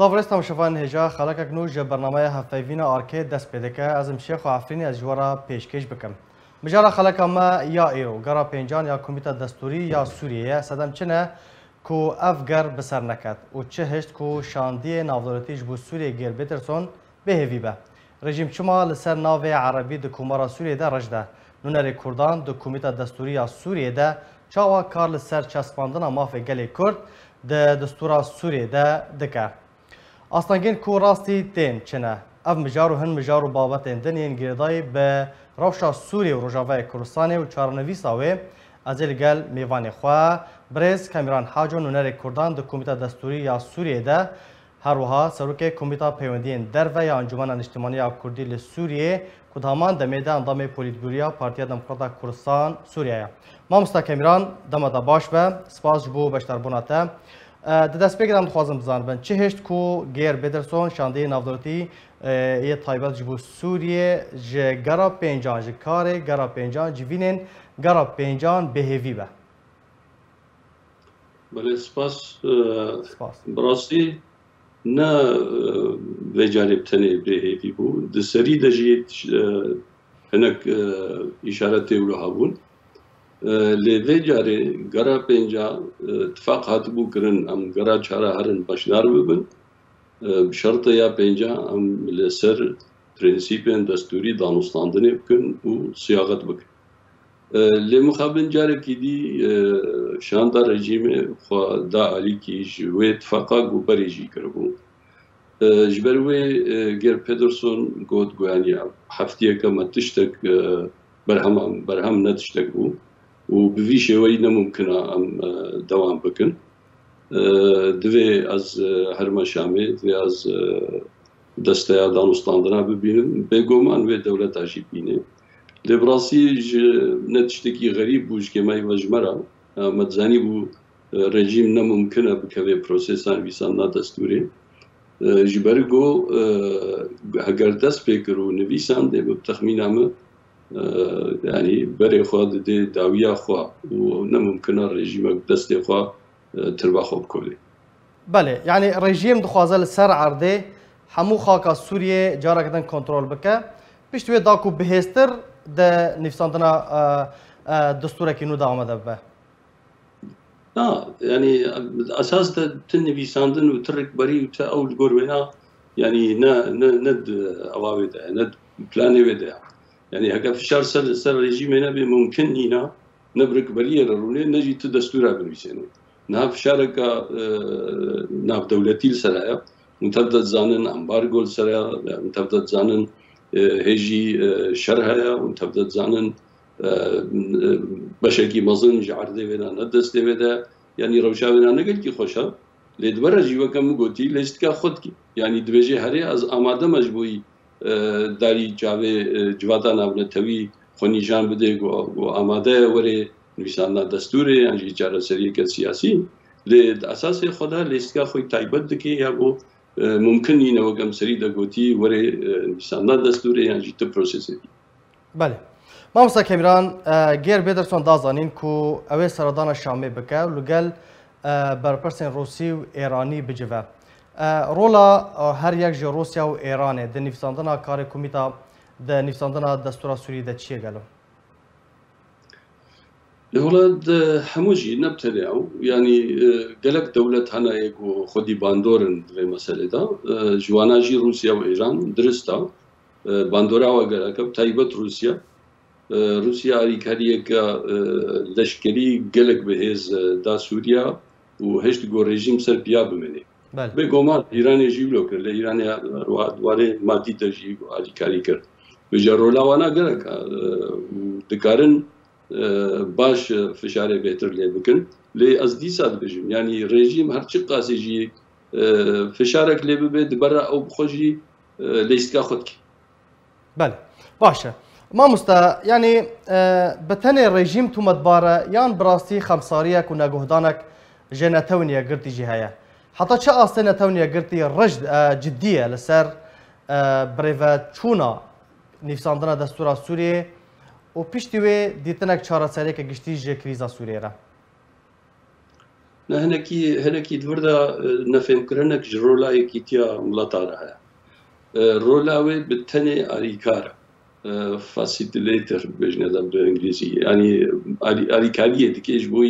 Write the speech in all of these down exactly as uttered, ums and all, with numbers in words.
Silav rêz temaşevanên hêja, xelekek nû ji bernameya hevpeyvîna Arkê dest pê dike. Ez im Şêxo Efrînî, ez ji we re pêşkêş bikim. Mijara xeleka me ya îro, gera pêncan ya Komîta Destûrî ya Sûriyê ye. Sedem çi ne ku ev ger bi ser neket û çi hişt ku şandiyê navdewletî ji bo Sûriyê Geir Peterson bêhêvî be? Rejîm çima li ser navê Erebî di Komara Sûriyê de reş de? Nûnerê Kurdan di Komîta Destûrî ya Sûriyê de çawa kar li ser çespandina mafê gelê Kurd di destûra Sûriyê de dike? Astengên ku rastî tên çi ne? Ev mijar û hin mijar û babetên din yên girêdayî bi rewşa Sûriyê û Rojavayê Kurdistanê û çarenivîsa wê, ez ê li gel mêvanê xwe, birêz Kamîran Haco, nûnerê Kurdan di Komîta Destûrî ya Sûriyê de, her wiha serokê Komîta Peywendiyên Derve ya Encûmena Niştimanî ya Kurdî li Sûriyê, ku di heman demê de endamê Polîtbûroya Partiya Demokrata Kurdistan Sûriye ye. Mamosta Kamîran, dema te baş be, spas ji bo beşdarbûna te. E, di destpêkê de em dixwazin bizanibin, çi hişt ku Geir Peterson, şandiyê navdewletî, e, yê taybet ji bo Sûriyê, ji gera pêncan, ji karê gera pêncan, civînên gera pêncan bêhêvî be? Belê, spas. E, Spas. Bi rastî ne, e, vê carê bi tenê bêhêvî bû. Di serî de jî, e, hinek, e, îşaretê wilo hebûn. E, lê vê carê gera pênca, e, tifaq hatibû kirin, em gera çara herin beşdar bibin. E, bi şertê ya pênca em li ser prensîpên destûrî danûstandinê bikin û siyaxet bikin. E, lê mixabin carekî dî, e, şanda rejîmê xwe da alîkî ji wê tifaqa ku berê jî kiribû. E, ji ber wê, e, Geir Peterson got, goyanî, heftiyeke me tiştek, e, berhema, berhem ne tiştek bû û bi vî şêweyî ne mumkin e em, e, dewam bikin. E, divê ez, e, herime Şamê, divê ez, e, desteya danûstandina bibînim. Bêguman wê dewleta jî bîne. Lê bi rastî ji ne tiştekî xerîb bû ji kêmeyî ve ji me re. E, me dizanîbû, e, rejîm ne mumkin e bikeve prosesa nivîsandina destûrê. E, ji ber ku, e, heger dest pê kir û nivîsandê, bi texmîna min, e, yanî berê xwe didê dawiya xwe û ne mumkin e rejîmek bi destê xwe, e, tirba xwe bikolê. Belê, yanî rejîm dixwaze li ser erdê hemû xaka Sûriyê careke din kontrol bike. Piştî wê da ku bihêztir di nivîsandina, e, e, destûrekî nû de amade bibe. Na, yanî esas de ti nivîsandin û ti rikberî û ti ew li gor wêna, yanî ne, ne, ne di ava wê de, ne di planê wê de ye. Yanî heke fişar ser, ser rejîmê nebe mumkin nîne, ne bi rikberiyê re rûnê, ne jî ti destûra binivîsêne. Niha fişareka, e, navdewletî li ser heye. Hûn tev de dizanin, ambargo li ser heye, hûn tev de dizanin, e, hê jî, e, şer heye, hûn tev de dizanin, e, e, beşekî mezin ji erdê wêna ne destê wê de. Yanî rewşa wêna ne gelkî xweş e. Lê di ber re jî weke min gotî, lêstika xwe dikî. Yanî dibêje herê ez amade me ji bo wî, e, darî çavê, e, civata navnetewî xwe nîşan bide ku, ku amade ye werê nivîsandina destûrê yan jî çareseriyeke siyasî. Lê di esasê xwe de lêstika xwe yî taybet dike ya ku, e, mumkin nîne wek em serî de gotî werê, e, nivîsandina destûrê yan jî ti prosesê dî. Belê. Mamosta Kemîran, e, Geir Peterson da zanîn ku ew ê seredana Şamê bike û li gel, e, berpirsên Rûsî û Êranî bicive. E, rola, e, her yek ji Rûsya û Êranê di nivîsandina karê komîta, di nivîsandina destûra Sûriyê de çi ye gelo? Lê wela di hemû jî ne bi tenê ew, yanî, e, gelek dewlet hene ê ku xwedî bandor in di vê meselê de. E, ji wana jî Rûsya û Îran dirist e. E, bandora we gelek e, bi taybet Rûsya. E, Rûsya alîkariyeke, e, leşkerî gelek bi hêz, e, da Sûriya û hişt ku rejîm ser piya bimîne. Belê. Bêguman Îranê jî wilo kir. Lê Îranê, e, wa-, di warê madî de jî alîkarî kir. Vêca rola wana gelek e, û dikarin, e, baş, e, fişarê bêhtir lê bikin. Lê ez dîsa dibêjim, yanî rejîm her çiqasî jî, e, fişarek lê bibe, di ber re ew bi xwe jî, e, lêstika xwe dike. Belê. Baş e. Mamoste, yanî, e, bi tenê rejîm tometbar e yan bi rastî xemsariyek û neguhdanek ji netewên yekgirtî jî heye? Heta çi astê netewên yekgirtî rijd, e, cidî ye li ser, e, birêveçûna nivîsandina destûra Sûriyê û piştî wê dîtinek çareseriyeke giştî ji krîza Sûriyê re? Ne, hinekî, hinekî di vir de, e, nefêmkirinek ji rola Yekîtiya Mileta re heye. E, rola wê bi tenê alîkar e, facilitator bêjine de bi îngilîzî. Yanî alî-, alîkariyê dike ji bo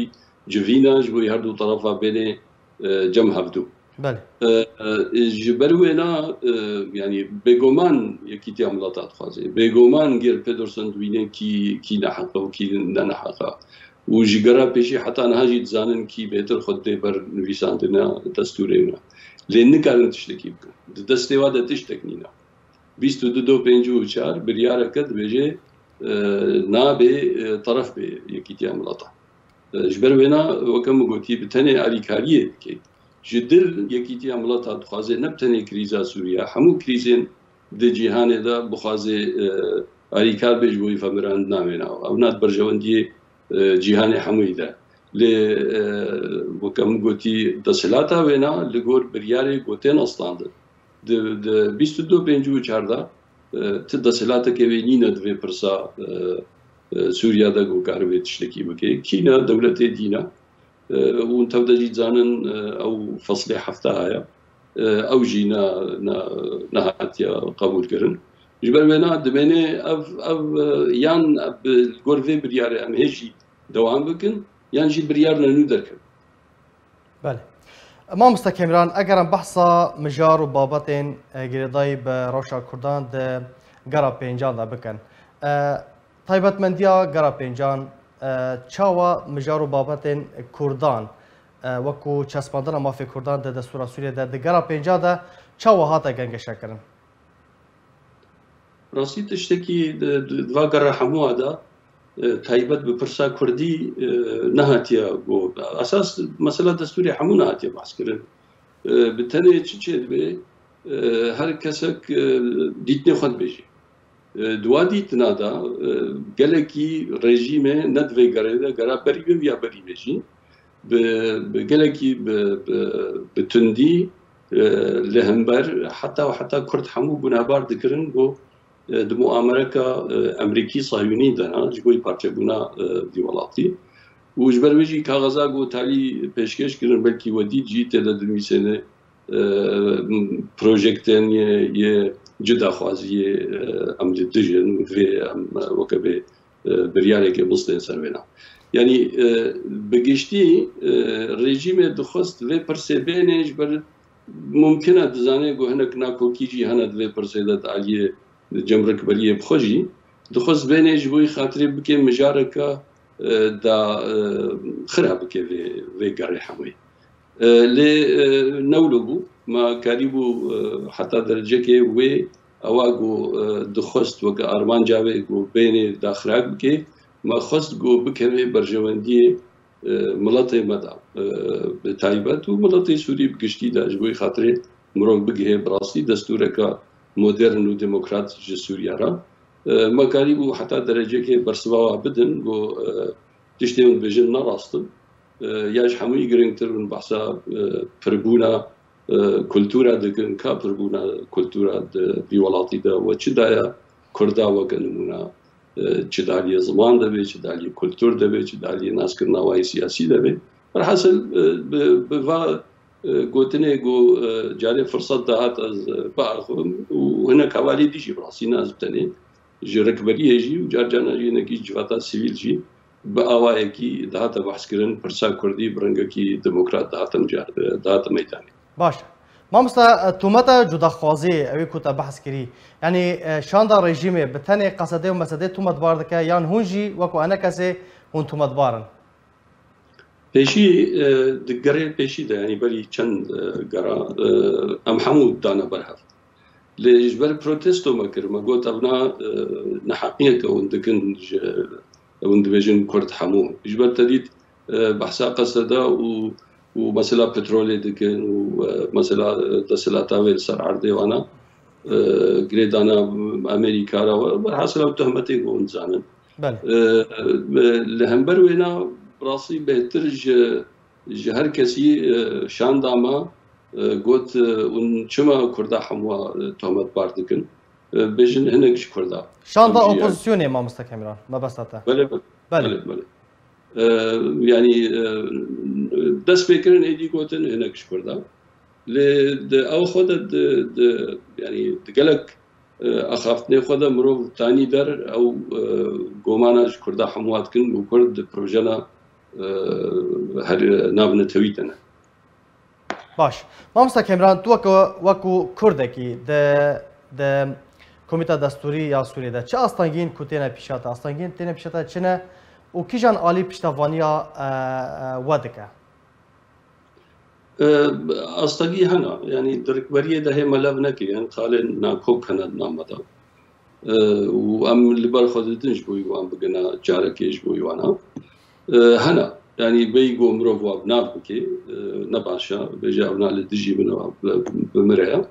civîna, ji bo her du terefa bêne, e, cem hevdu. Belê. E, e, ji ber wêna, e, yanî bêgoman Yekîtiya Mileta dixwaze. Bêgoman Geir Pedersen dibîne kî, kî neheq e û kî ne neheq e. Û ji gera pêşî heta niha jî dizanin kî bêtir xwe dê ber nivîsandina destûrê wina. Lê nikarin tiştekî bikin. Di destê wa de tiştek nîne. Bîst û du do pêncî û çar biryareke dibêje, e, nabê, e, teref bê Yekîtiya Mileta. E, ji ber wêna, weke min gotî, bi tenê alîkariyê dike. Ji dil Yekîtiya Mileta dixwaze ne bi tenê krîza Sûriye, hemû krîzên di cîhanê de bixwaze, e, alîkar bê ji bo vemirandina wêna. Ew na di berjewendiyê, e, cîhanê hemûyî de. Lê, e, weke min gotî, desthilata wêna li gor biryarê ku tên astandin. Di, di bîst û du pêncî û çar de, e, ti desthilateke wê nîne di vê pirsa, e, e, Sûriya de ku karibe tiştekî bike. Kî ne, dewletê dî ne. E, hûn tev de jî dizanin, e, ew feslê hefta heye. E, ew jî ne, ne, nehatiye qebûlkirin. Ji ber wêna dimêne ev, ev, e, yan bi gor vê biryarê em hê jî dewam bikin, yan jî biryar ne nû derkevin. Belê. Mamoste Kemran, eger em behsa mijar û babetên, e, girêdayî bi rewşa Kurdan di gera pêncan de bikin, e, taybetmendiya gera pêncan, e, çawa mijar û babetên Kurdan, e, wekû çespandina mafê Kurdan di destûra Sûriyê de di gera pêncan de çawa hate gengeşekirin? Rastî tiştekî di, di, di va gera hemûa de, e, taybet bi pirsa kurdî, e, nehatiye got. Esas mesela destûrê hemû nehatiye behskirin. E, bi tenê çi çêdibe, e, her kesek, e, dîtinê xwe dibêje. E, di wa dîtina de, e, gelekî rejîmê ne di vê gerê de gera berî be ya berî be jî. Bi, bi gelekî bi, bi, bi tundî, e, li hember heta û heta Kurd hemû gunebar dikirin ku, e, di muamereka, e, Emerîkî Sayûnî de ne, ji bo parçebûna, e, vî welatî. Û ji ber wê jî kaxeza ku talî pêşkêş kirin, belkî we dît jî tê de dinivîsêne, e, projektên yê, yê cudaxwaziyê, e, em li dij in, vê em, e, weke vê e, biryareke bistên ser wêna. Yanî, e, bi giştî, e, rejîmê dixwest vê pirsê bêne ji ber mumkin e dizane ku hinek nakokî jî hene di vê pirsê de di aliyê cem rikberiyê bi xwe jî dixwest bêne ji bo xatirê bike mijareke, e, da, e, xira bike vê, vê gerê hemûyê. E, lê, e, ne wilo bû. Me karîbû, e, heta derecekê wê ewa ku, e, dixwest weke armanca wê ku bênê daxirag bike, me xwest ku bikeve berjewendiyê, e, miletê me de, e, bi taybet û miletê Sûrî bi giştî de ji bo xatirê mirov bigihê bi rastî destûreke modern û demokrat ji Sûriya re. E, me karîbû heta derecekê bersiva wa bidin ku, e, tiştê hûn dibêjin ne rast in. E, ya ji hemûyî girîngtir hûn behsa, e, pirbûna, e, kultura dikin, ka pirbûna kultura di vî welatî de we çi daye Kurda weke nimûne, e, çi di aliyê ziman de be, çi di aliyê kultur de be, çi di aliyê naskirina wayê siyasî de be. Berhasil, e, bi, bi va, e, gotinê ku, e, carê firset dihat ez, e, biaxivim û hinek hevalê dî jî bi rastî ne ez bi tenê ji rikberiyê jî û car carna jî hinekî civata sivîl jî bi awayekî dihate behskirin, pirsa kurdî bi rengekî demokrat dihate micar-, dihate meydanê. Baş e. Mamoste, e, tometa cudaxwazî, ewî ku te behs kirî, yanî, e, şanda rejîmê bi tenê qesedê û mesedê tometbar dike yan hûn jî wekû enekesê hûn tometbar in? Pêşî, e, di gerê pêşî de, yanî berî çend, e, gera, e, em hemû dane ber hev. Lê ji ber protesto me kir, me got, "Ev na, e, neheqiyeke hûn dikin, ji, hûn dibêjin Kurd hemû." Ji ber te dît, e, behsa qeseda û, û mesela petrolê dikin û, e, mesela, e, desthilata wê li ser erdê wana, e, girêdana Amerîka re, welhasil ew tohmetê ku hûn dizanin. Belê. E, e, li hember wêna, bi rastî bêhtir ji, ji her kesî, e, şanda me, e, got, e, hûn çima Kurda hemû, e, tohmetbar dikin? E, bêjin hinek ji Kurda. Şanda Em jî opozisyonê, mamoste Kemran, mebesta te. Belê, belê. Belê. Belê, belê. E, yanî, e, dest pê kirin êdî gotin hinek ji Kurda. Lê di ew xwe de di, di, yanî di gelek, e, axaftinê xwe de mirov tanî der ew, e, gomana ji Kurda hemû dikin û Kurd di projena, e, her navnetewî de ne. Baş. Mamosta Kemran, tu weke, wekû Kurdekî di, di Komîta Destûrî ya Sûriyê de çi astengiyên ku têne pîşa te, astengiyên têne pîşa te çi ne û kîjan alî piştevaniya, e, e, we dike? E, astengî hene. Yanî di rikberiyê de hê me lev nekiriyan, xalên nakok hene di nav me de. E, û em li ber xwe didin ji bo wan bigina carekê ji bo wana. E, hene. Yanî bêyî ku mirov wa bi nav bike, e, ne baş e. Bêje ewna li dijî min e, bi, bimire ye.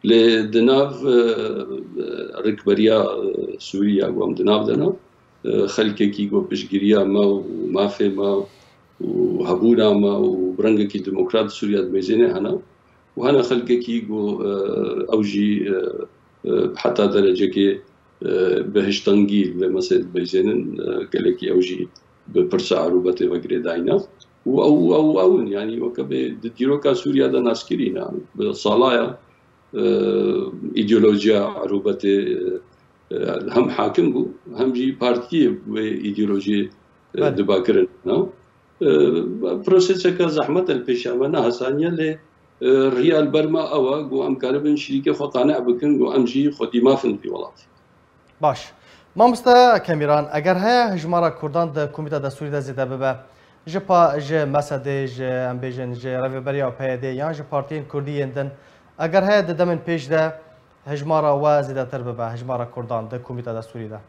Lê di nav, e, rikberiya, e, Sûrî ya ku em di nav de ne, e, xelkekî ku piştgiriya me û mafê me û hebûna me û bi rengekî demokrat Sûriya dimeyzêne hene. Û hene xelkekî ku, e, ew jî, e, e, heta derecekê, e, bi hiştengî vê meselê dimeyzênin, e, gelekî ew jî bi pirsa erûbetê ve girêdayî ne. Û ew, ew, ew in, yanî weke bê di dîroka Sûriya de naskirî ne. Bi sala ye, e, îdeolojiya erûbetê, e, e, hem hakim bû, hem jî partiyê wê îdeolojiyê, e, Belê. diba kirin, ha? E, proseseke zehmet e li pêşiya me, ne hesan e, lê, e, riya li ber me ew e, ku em karibin şirîkê xwe qane bikin, ku em jî xwedî maf in di vî welatî. Baş. Mamoste Kemîran, eger heye hijmara Kurdan di Komîta Destûrî de zêde bibe, ji pa-, ji mesedê, ji, em bêjin, ji Rêveberiya P Y D yan ji partiyên Kurdî yên din, eger heye di demên pêş de hijmara we zêdetir bibe, hijmara Kurdan di Komîta Destûrî de?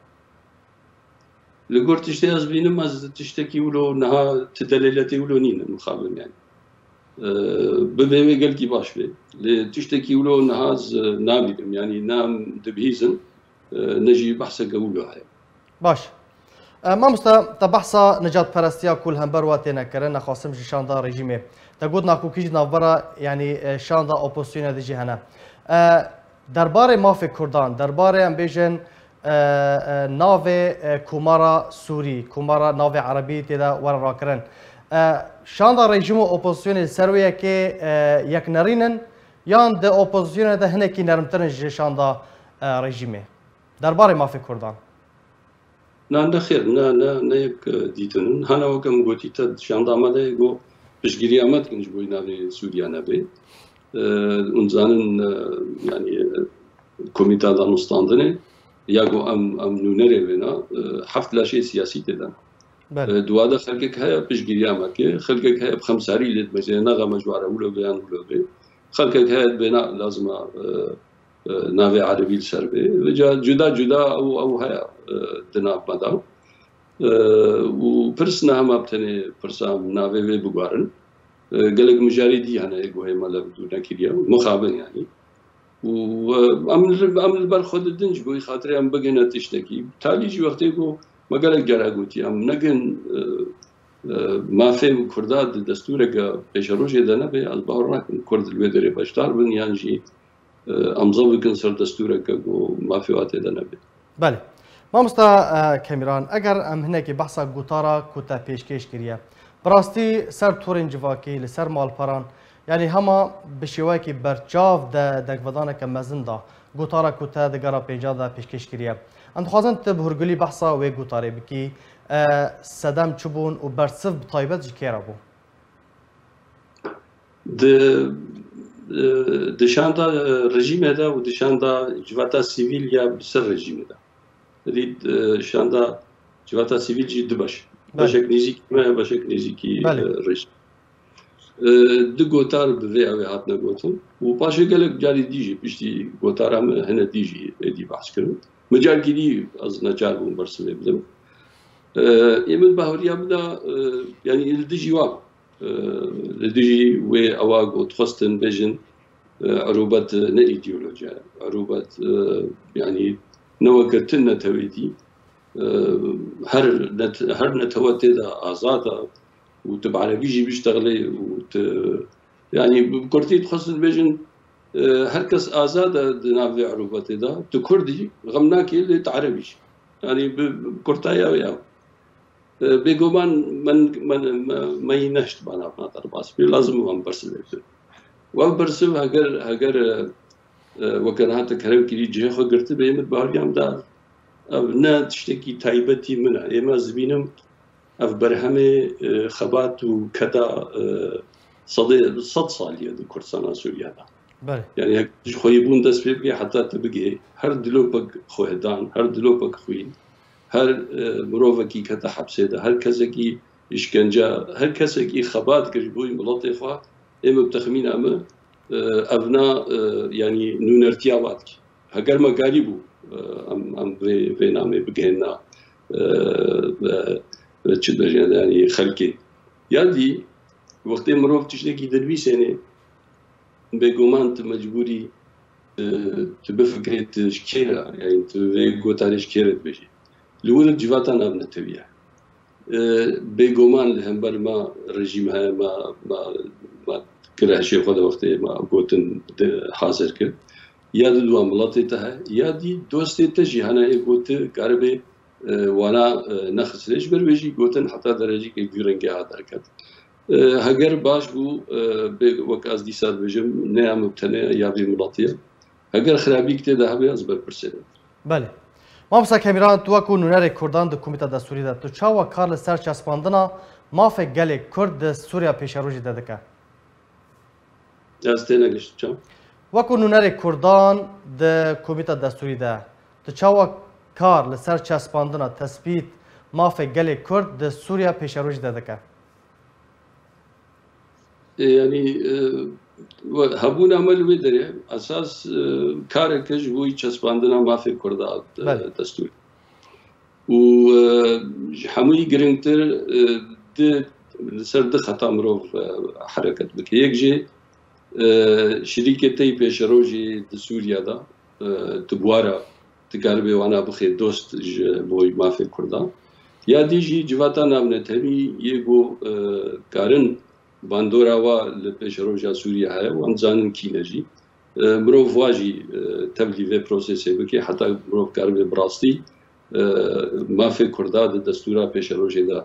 Li gor tiştê ez bînim, ez tiştekî wilo niha ti delêletê wilo nîne mixabin yani. Ee, bibe wê gelkî baş be. Lê tiştekî wilo niha ez nabînim. Yani ne em dibihîzin, e, ne jî behseke wilo heye. Baş. E, mamosta, te behsa nijadperestiya ku li hember we têne kirin, nexasim ji şanda rejîmê. Te got nakokî ji navbera, yanî, e, şanda opozisyonê de jî hene. E, derbarê mafê Kurdan, derbarê em bêjin, e, e, navê, e, Komara Sûrî, Komara navê Erebî tê de were rakirin. E, şanda rejîm û opozisyonê li ser wê yekê, e, yeknerîn in, yan di opozisyonê de hinekî nermtir in ji şanda, e, rejîmê? Derbarê mafê Kurdan. Na, ne xêr, ne, ne, ne yek, e, dîtin in. Hana weke min gotî te şanda me de got, piştgiriya me dikin ji bo navê Sûriya nebe. E, hûn zanin, e, yani, e, Komîta Danûstandinê, ya ku em, em nûnerê wê ne, e, heft laşê siyasî tê de ne. Belê. E, di wa de xelkek heye piştgiriya me ke, xelkek heye bi xemsarî lê dimejê, ne xeme ji ware wilo be yan wilo be. Xelkek heye dibê na lazim e, e, e, navê erebî li ser be. Vêca cuda cuda ew, ew heye, e, di nav me de. E, û pirs ne hema bi tenê pirsa navê wê biguherin. E, gelek mijarê dî hene ê guhê me li dûr nekiriye. Mixabin yanî. Û, e, em li, em li ber xwe didin ji bo xatirê em bigihine tiştekî. Talî jî wextê ku me gelek cara gotî, em negin, e, e, mafê Kurda di destûreke pêşerojê de nebe, ez bawer nakim Kurd li wê derê beşdar bin yan jî, e, emza bikin ser destûreke ku mafê wa tê de nebe. Belê. Mamosta, e, Kemîran, eger em hinekî behsa gotara ku te pêşkêş kiriye, bi rastî ser torên civakî, li ser malperan, yanî hema bi şêweyekî berçav de dengvedaneke mezin da gotara ku te di gera pêncan de pêşkêş kiriye. Em dixwazin tu bi hûrgulî behsa wê gotarê bikî, e, sedem çi bûn û bersiv bi taybet ji kê re bû? Di, e, di şanda, e, rejîmê de û di şanda civata sivîl ya bi ser rejîmê de. Dît, e, şanda civata sivîl jî du beş. Belê. Beşek nêzîkî me, beşek nêzîkî, Belê. e, rejîm. E, du gotar bi vê ewê hatine gotin. Û paşê gelek carî dî jî piştî gotara me hene dî jî êdî behs kirin. Min carkî dî ez neçar bûm bersivê bidim. E, ê min bahuriya bida, e, yanî li dijî wan. E, li dijî wê ewa ku dixwestin bêjin, e, erûbet ne îdeoloji ye. Erûbet, e, yanî ne weke tu netewê dî. E, her net-, her netewe tê de azad e û tu bi erebî jî biştexilê û tu, yanî bi kurtî dixwestin bêjin, e, her kes azad e di nav vê erûbetê de. Tu kurd î, xem nakê lê tu erebî jî. Yanî bi, bi kurtaya wê ew. E, bêguman me, me, me, me yî neşt ba navna derbas bê, lazim wan bersiv bê. Wa bersiv heger, heger, e, e, weke niha te kerem kirî cihê xwe girtibê, min baweriyam da ev ne tiştekî taybetî min e. Ê me ez dibînim ev berhemê, e, xebat û keda, e, sedê sed salî ye di Kurdistana Sûriye de. Belê. Yani hek ji xweyîbûn dest pê bike heta tu bigihê her dilopek xwehdan, her dilopek xwîn, her, e, mirovekî kete hepsê de, her kesekî îşkence, her kesekî xebat kir ji bo miletê xwe, ê min bi texmîna min, e, evna, e, yani nûnertiya wa dikî. Heger me karî bû, e, em, em vê, vê namê bigihêna, e, e, e, çi bêjin, yani xelkê. Ya dî, wextê mirov tiştekî dinivîsênê, bêguman tu mecbûrî, e, tu bifikirê tu ji kê re, yani tu vê gotarê ji kê re dibêjî. Li wir civata navnetewî ye. E, bêguman li hember me rejîm heye, me, me, me kire hişê xwe de wextê me gotin de hazir kir. Ya di dua miletê te heye, ya dî dostê te jî hene ê ku tu karibê, e, wana, e, nexistirê. Ji ber wê jî gotin heta derecîkê vî rengê ha derket. E, heger baş bû, e, bê, wek ez dîsa dibêjim, ne ya min tenê ya vê miletê ye. Heger xirabîk tê de hebe, ez berpirsê me. Belê. Mamosta Kemîran, tu wekû nûnerê Kurdan di Komîta Destûrî de, tu çawa kar li ser çespandina mafê gelê Kurd di Sûriya pêşerojê de dike? Ez tênegişt çaw. Wekû nûnerê Kurdan di Komîta Destûrî de, tu çawa kar li ser çespandina, tesbît mafê gelê Kurd di Sûriya pêşerojê de dike? E, yani, e, we-, hebûna me li wê derê esas, e, kareke ji bo çespandina mafê Kurda, e, Belê. destûr. Û, e, ji hemûyî girîngtir, e, di, li ser di xeta mirov, e, hereket bike. Yek jî, e, şirîkê te yî pêşerojî di Sûriye de, e, tu bi wa re dikaribê wana bixê dost ji bo mafê Kurda. Ya dî jî civata navnetewî yê ku, e, karin bandora wa li pêşeroja Sûriye heye, wan dizanin kî ne jî. E, mirov wa jî, e, tevlî vê prosesê bike, heta mirov karibe bi rastî, e, mafê Kurda di destûra pêşerojê de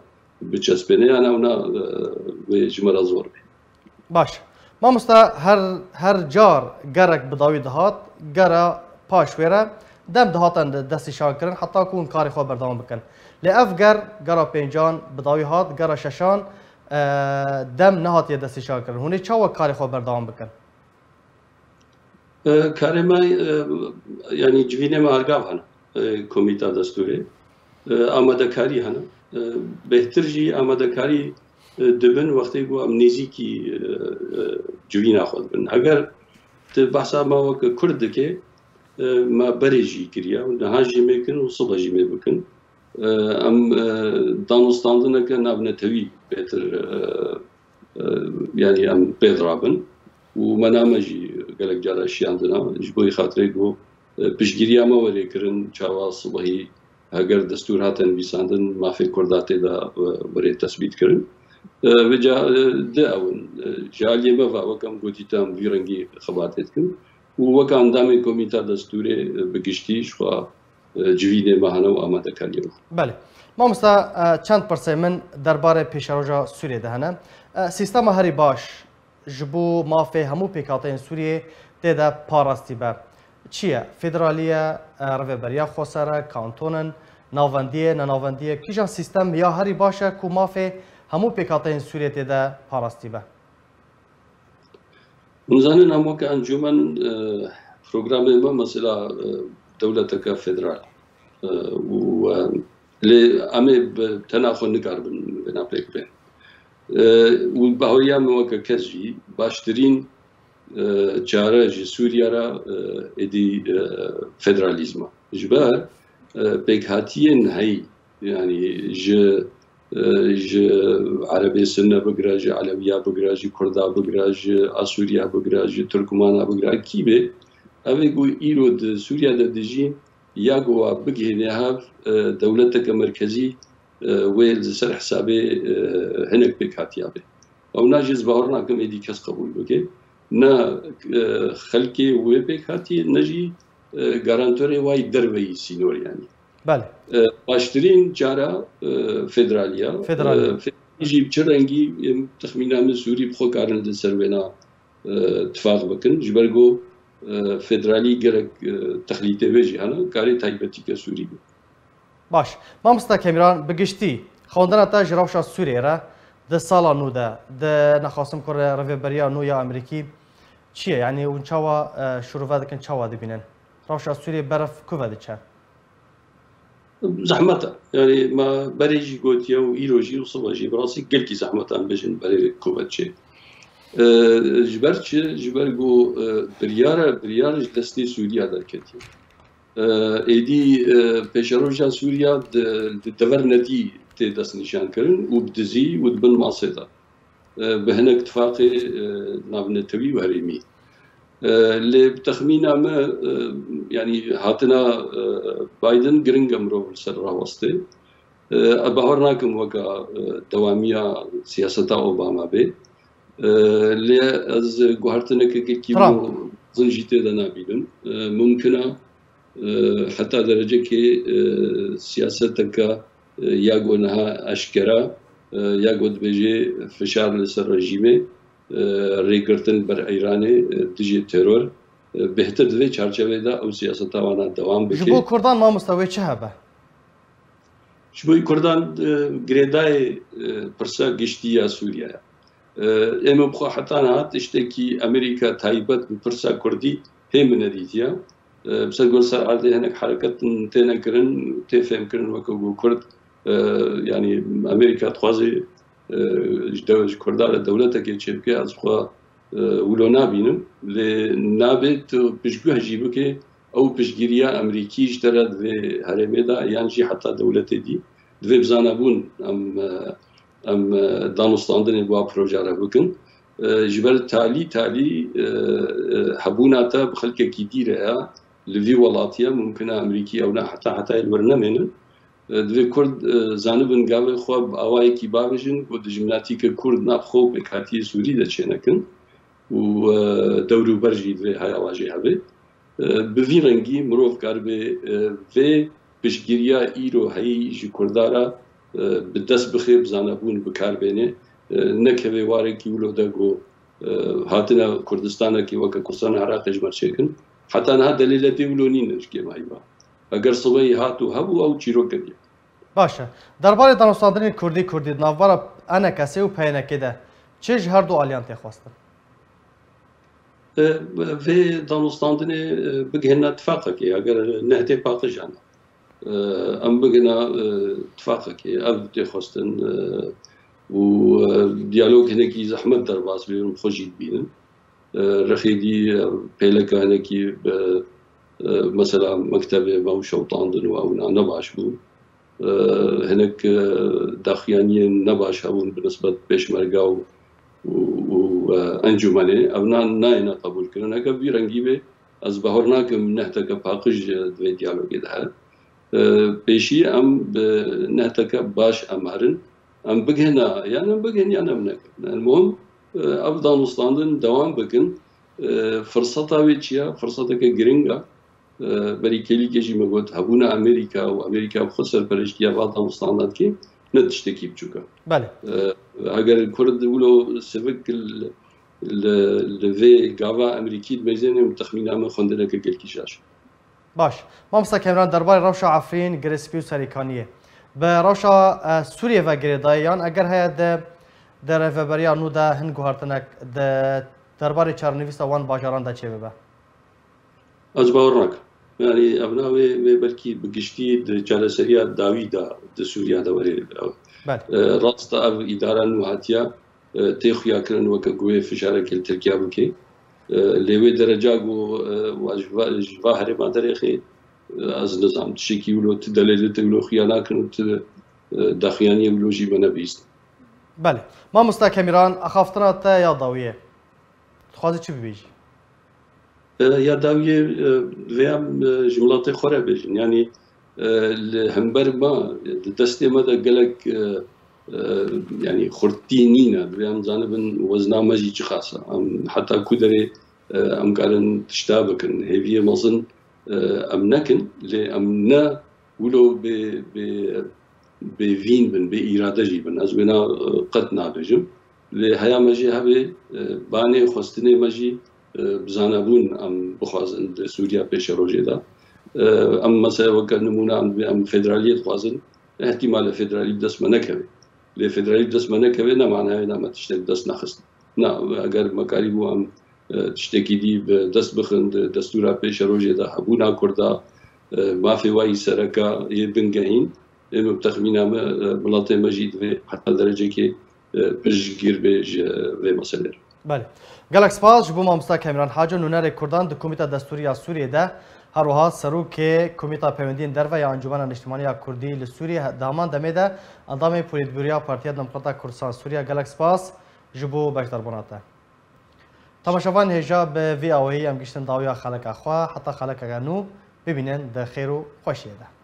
biçespêne, yan ewna, e, wê ji me re zor be. Baş. Mamosta, her, her car gerek bi dawî dihat, gera paş wê re dem dihatan de destnîşan kirin, heta ku hûn karê xwe berdewam bikin. Lê ev ger, gera pêncan bi dawî hat, gera şeşan, e, dem nehatiye destnîşan kirin. Hûn ê çawa karê xwe berdewam bikin? E, karê me, e, yani civînê me argav hene, e, komîta destûrê. E, amadekarî hene. E, bêhtir jî amadekarî, e, dibin wextê ku em nêzîkî, e, e, civîna xwe dibin. Heger tu behsa me weke Kurd dikê, e, me berê jî kiriye û niha jî mê kin û sibe jî mê bikin. E, em, e, danûstandineke navnetewî bêtir, e, e, yani em pê dirabin û me name jî gelek cara şiyandina ji bo xatirê ku, e, piştgiriya me were kirin, çawa sibehî heger destûr hate nivîsandin, mafê Kurda tê de, e, were tesbît kirin. E, vêca, e, di ew in, e, ji aliyê me ve wek em gotî te em vî rengî xebatê dikin û wek endamê komîta destûrê, e, bi giştî ji xwe, e, civînê me hene û amadekariyê me. Belê. Mamosta, e, çend pirsê min derbarê pêşeroja Sûriyê de hene. E, sîstema herî baş ji bo mafê hemû pêkhateyên Sûriyê tê de parastî be. Çi ye? Federalî ye, e, rêveberiya xweser e, kanton in, navendî ye, nenavendî ye? Kîjan sîstem ya herî baş e ku mafê hemû pêkhateyên Sûriyê tê de parastî be? Hûn zanin, em weke encûmen, e, programê me mesela, e, dewleteke federal, e, û, e, lê em ê bi tena xwe nikaribin vêna pêk bên. E, û baweya min weke kes jî baştirîn, e, çare ji Sûriye re, e, êdî, e, federalîzm e. Ji ber, e, pêkhatiyên heyî, yani ji, e, ji Erebê Sunne bigire, ji Elewiya bigire, ji Kurda bigire, ji Asûriya bigire, ji Turkmana bigire, kî bê, ev ê ku îro di Sûriye de dijî, ya ku wa bigihêne hev, e, dewleteke merkezî, e, wê li ser hesabê, e, hinek pêk hatiya bê. Ewna jî ez bawer nakim êdî kes qebûl bike. Ne, e, xelkê wê pêk hatiyê, ne jî, e, garantorê wa yî derveyî sînor, yanî. Belê. E, baştirîn cara, e, federaliya. Federaliya. E, federalî jî bi çi rengî, em, texmîna min Sûrî bi xwe karin li ser wêna, e, tifaq bikin. Ji ber ku, e, federalî gerek, e, texlîtê vê jî hene, karê taybetî ke Sûrî be. Baş. Mamosta Kemîran, bi giştî, xwendina te ji rewşa Sûriyê re di sala nû de, di nexasim ku re rêveberiya nû ya Amerîkî çi ye? Yanî hûn çawa, e, şirove dikin, çawa dibînin? Rewşa Sûriyê berf ku ve diçe? Zehmet e. Yanî me berê jî gotiye û îro jî û sibe jî bi rastî gelkî zehmet e em bêjin berê ku ve diçe. E, ji ber çi? Ji ber ku, e, biryara, biryar ji destê Sûriya derketiye. E, êdî, e, pêşeroja Sûriya di, di dever nedî tê destnîşankirin û bi dizî û di bin masê de, e, bi hinek tifaqê, e, navnetewî û herêmî. E, lê bi texmîna me, e, yanî hatina, e, Biden giring e mirov li ser rawestê. E, ez bawer nakim weka, e, dewamiya siyaseta Obama bê. E, lê ez guhertineke gelkî Trump. Mezin jî tê de nabînim. E, mumkin e, e, heta derecekê, e, siyaseteke, e, ya ku niha eşkera, e, ya ku dibêje fişar li ser rejîmê, e, rêgirtin ber Îranê, e, dijî teror, e, bêhtir di vê çarçevê de ew siyaseta wana dewam bike. Ji bo Kurdan mamosta wê çi hebe? Ji bo Kurdan, e, girêdayê, e, pirsa giştî ya Sûriye ye. E, ê min bi xwe heta niha tiştekî Amerîka taybet bi pirsa Kurdî hê min nedîtiye. E, bi ser gor ser erdê hinek hereket têne kirin, tê fêmkirin weke ku Kurd, e, yanî Amerîka dixwaze, e, ji dew-, ji Kurda re dewletekê çêbike, ez xwe, e, wilo nabînim. Lê nabe tu piştguh jî bike, ew piştgiriya Amerîkî ji te re di vê herêmê de yan jî heta dewletê dî. Divê bi zanebûn em, e, em, e, danûstandinê bi wa proje re bikin. E, ji ber talî, talî, e, e, hebûna te bi xelkekî dî re ya, li vî welatî ye, mumkin e Amerîkî ewna heta hetayê li wir nemênin. E, divê Kurd, e, zanibin gavê xwe bi awayekî bavêjin ku dijminatîke Kurd nav xwe û pêkhatiyê Sûrî de çênekin û, e, dewrûber jî divê haya wa jê hebe. E, bi vî rengî mirov karibe, e, vê piştgiriya îro heyî ji Kurda re, e, bi dest bixe, bi zanebûn bi kar bêne. E, nekeve warekî wilo de ku, e, hatine Kurdistanekî weke Kurdistana Iraqê ji me çêkin. Heta niha delêletê wilo nîne ji kêmahî ve. Eger sibehî hat û hebû, ew çîrok kiriye. Baş e. Derbarê danûstandinên Kurdî Kurdî di navbera ENKSê û PYNKê de çi ji her du aliyan tê xwestin? E, vê danûstandinê, e, bigihêne tifaqekê, eger neh tê paqij e. E, em bigihêne, e, tifaqekê, ev tê xwestin, e, û, e, diyalog hinekî zehmet derbas bê, em xwe jî dibînin. E, rexê dî, e, pêleka hinekî bi, e, mesela mektebê me û şewitandin û ewna ne baş bû. E, hinek, e, daxuyaniyên ne baş hebûn bi nisbet pêşmerga û, û, û, e, encûmenê. Evna nayêne qebûlkirin. Heke vî rengî be, ez bawer nakim nehteke paqij, e, di vê diyalogê de hebe. E, pêşî em bi nehteke baş em herin. Em bigihine, yan em bigihin, yan em nekin. Elmuhim, e, ev danûstandin dewam bikin. E, firseta wê çi ye? Firseteke giring e. E, berî kêlîkê jî me got, hebûna Amerîka û Amerîka bi xwe serpereştiya va danûstandinekê ne tiştekî biçûk e. Belê. E, eger Kurd wilo sivik li, li, li vê gava Amerîkî dimeyzêne, texmîna min xwendineke gelkî şaş e. Baş. Mamosta Kemran, derbarê rewşa Efrîn, Girê Spî û Serîkaniyê, bi rewşa, e, Sûriyê ve girêdayî yan eger heye di, di rêveberiya nû de hin guhertinek di derbarê çarenivîsa wan bajaran de çêbibe? Ez bawer nakim. Yanî ev navê wê belkî bi giştî di çareseriya dawî de di Sûriya de were. Belê. E, rast e, ev îdara nû hatiya, e, tê xuyakirin weke ku wê fişarekê li Tirkiya bike. E, lê wê dereca ku, e, wa ji va, ji va herêma derêxê, e, ez nizam. Tiştekî wilo, ti delêlê te wilo xuya nakin û ti, e, daxuyaniyê wilo jî me nebihîst. Belê. Mamosta Kemîran, axaftina te ya dawiyê. Dixwazî çi bibêjî? E, ya dawiyê, e, divê em, e, ji miletê xwe re bêjin. Yanî, e, li hember me, di destê me de gelek, e, e, yanî xurtî nîne. Divê em zanibin wezna me jî çiqas e. Em heta ku derê, e, em karin tişta bikin. Hêviyê mezin, e, em nekin, lê em ne Wilo bê, bê, bê vîn bin, bê îrade jî bin. Ez wêna, e, qet nabêjim. Lê heya me jî hebe, e, banê xwestinê me jî, e, bi zanebûn em bixwazin di Sûriya pêşerojê de. E, em mesela weke nimûne em dibê em federaliyê dixwazin. Îhtîmale federalî bi dest me nekeve. Lê federalî bi dest me nekeve, ne manayê ne me tiştek bi dest nexist. Na, eger me karîbû em, e, tiştekî dî bi dest bixin, di destûra pêşerojê de hebûna Kurda, e, mafê wayî sereke yê bingehîn, ê min bi texmîna me, e, miletê me jî divê heta derecekê, e, piştgir bê ji vê meselê re. Belê. Gelek spas ji bo mamosta Kemran Haco, nûnerê Kurdan di Komîta Destûrî ya Sûriyê de, her wiha serokê Komîta Peywendiyên Derve ya Encûmena Niştimanî ya Kurdî li Sûriyê, di heman demê de endamê Polîtbûroya Partiya Demokrata Kurdistan Sûriye. Gelek spas ji bo beşdarbûna te. Temaşevan hêja bi vî awayî em giştin dawiya xeleka xwe, heta xelekeke nû bibînin di xêr û xweşiyê de.